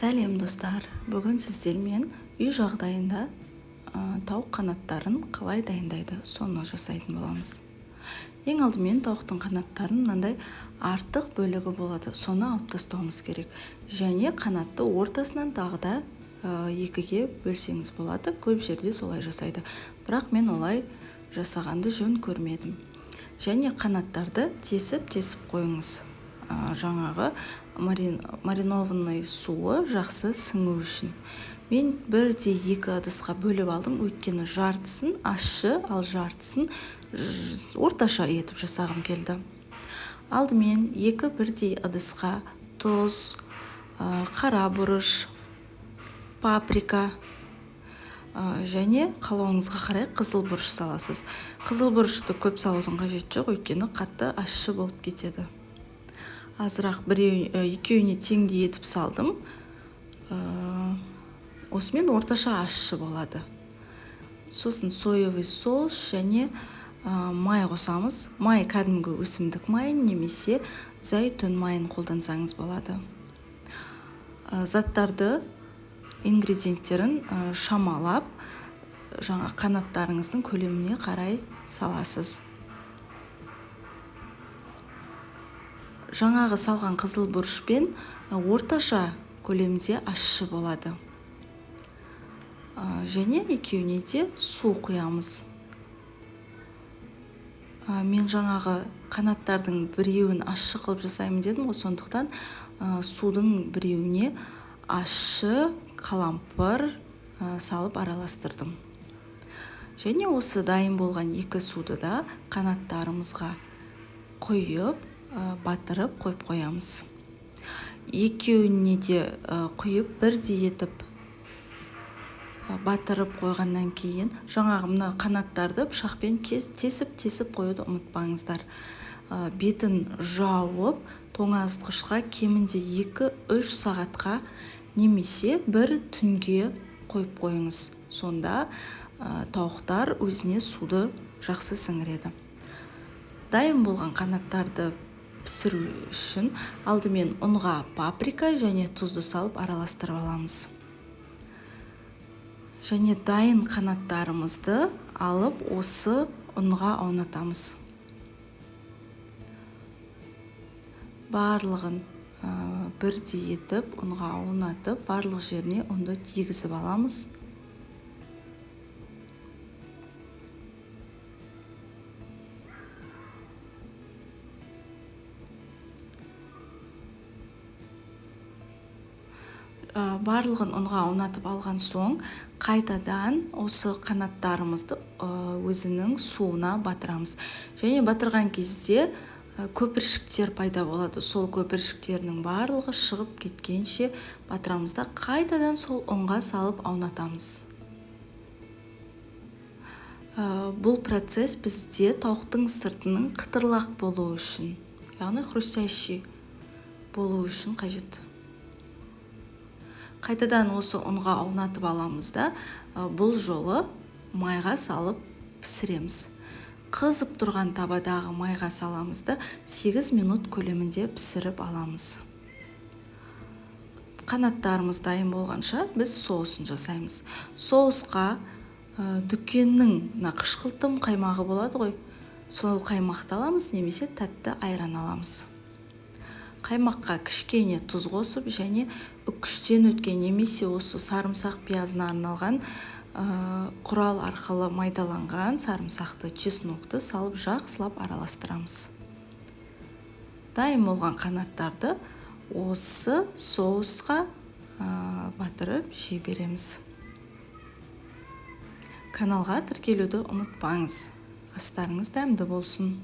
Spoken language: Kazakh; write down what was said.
Сәлем, достар! Бүгін сіздермен үй жағдайында тауық қанаттарын қалай дайындайды, соны жасайтын боламыз. Ең алдымен тауықтың қанаттарын, мынандай артық бөлігі болады, соны алып тастауымыз керек. Және қанатты ортасынан тағы да екіге бөлсеңіз болады. Көп жерде солай жасайды, бірақ мен олай жасағанды жөн көрмедім. Және қанаттарды тесіп-тесіп қойыңыз. Жаңағы маринованный суы жақсы сіңу үшін. Мен бірдей екі ыдысқа бөліп алдым, өйткені жартысын ащы, ал жартысын орташа етіп жасағым келді. Алдымен екі бірдей ыдысқа тұз, қара бұрыш, паприка және қалауыңызға қарай қызыл бұрыш саласыз. Қызыл бұрышты көп салудың қажеті жоқ, өйткені қатты ащы болып кетеді. Азырақ, біреу, екеуіне теңдей етіп салдым. Осымен орташа ащы болады. Сосын соевый соус және май қосамыз. Май кәдімгі өсімдік майын немесе зәйтүн майын қолдансаңыз болады. Заттарды, ингредиенттерін шамалап, жаңа қанаттарыңыздың көлеміне қарай саласыз. Жаңағы салған қызыл бұрышпен орташа көлемде ащы болады. Және екеуіне де су құямыз. Мен жаңағы қанаттардың біреуін ащы қылып жасаймын дедім ғой, сондықтан судың біреуіне ащы қалампыр салып араластырдым. Және осы дайын болған екі суды да қанаттарымызға құйып, батырып қойып қоямыз. Екеуіне де құйып, бірдей етіп батырып қойғаннан кейін, жаңағы мына қанаттарды пышақпен тесіп-тесіп қоюды ұмытпаңыздар. Бетін жауып, тоңазытқышқа кемінде 2-3 сағатқа немесе бір түнге қойып қойыңыз. Сонда тауықтар өзіне суды жақсы сіңіреді. Дайын болған қанаттарды пісіру үшін алдымен ұнға паприка және тұзды салып араластырып аламыз. Және дайын қанаттарымызды алып, осы ұнға аунатамыз. Барлығын бірдей етіп ұнға аунатып, барлық жеріне ұнды тигізіп аламыз. Барлығын ұнға аунатып алған соң, қайтадан осы қанаттарымызды өзінің суына батырамыз. Және батырған кезде көпіршіктер пайда болады. Сол көпіршіктерінің барлығы шығып кеткенше батырамыз да, қайтадан сол ұнға салып аунатамыз. Бұл процесс бізде тауықтың сыртының қытырлақ болуы үшін, яғни хрустящий болуы үшін қажет. Қайтадан осы ұнға аунатып аламыз да, бұл жолы майға салып пісіреміз. Қызып тұрған табадағы майға саламыз да, 8 минут көлемінде пісіріп аламыз. Қанаттарымыз дайын болғанша біз соусын жасаймыз. Соусқа дүкеннің мына қышқылтым қаймағы болады ғой, сол қаймақты аламыз немесе тәтті айран аламыз. Қаймаққа кішкене тұз қосып және үккіштен өткен немесе осы сарымсақ пиязына арналған құрал арқылы майдаланған сарымсақты, чеснокты салып жақсылап араластырамыз. Дайын болған қанаттарды осы соусқа батырып жей береміз. Каналға тіркелуді ұмытпаңыз. Астарыңыз дәмді болсын.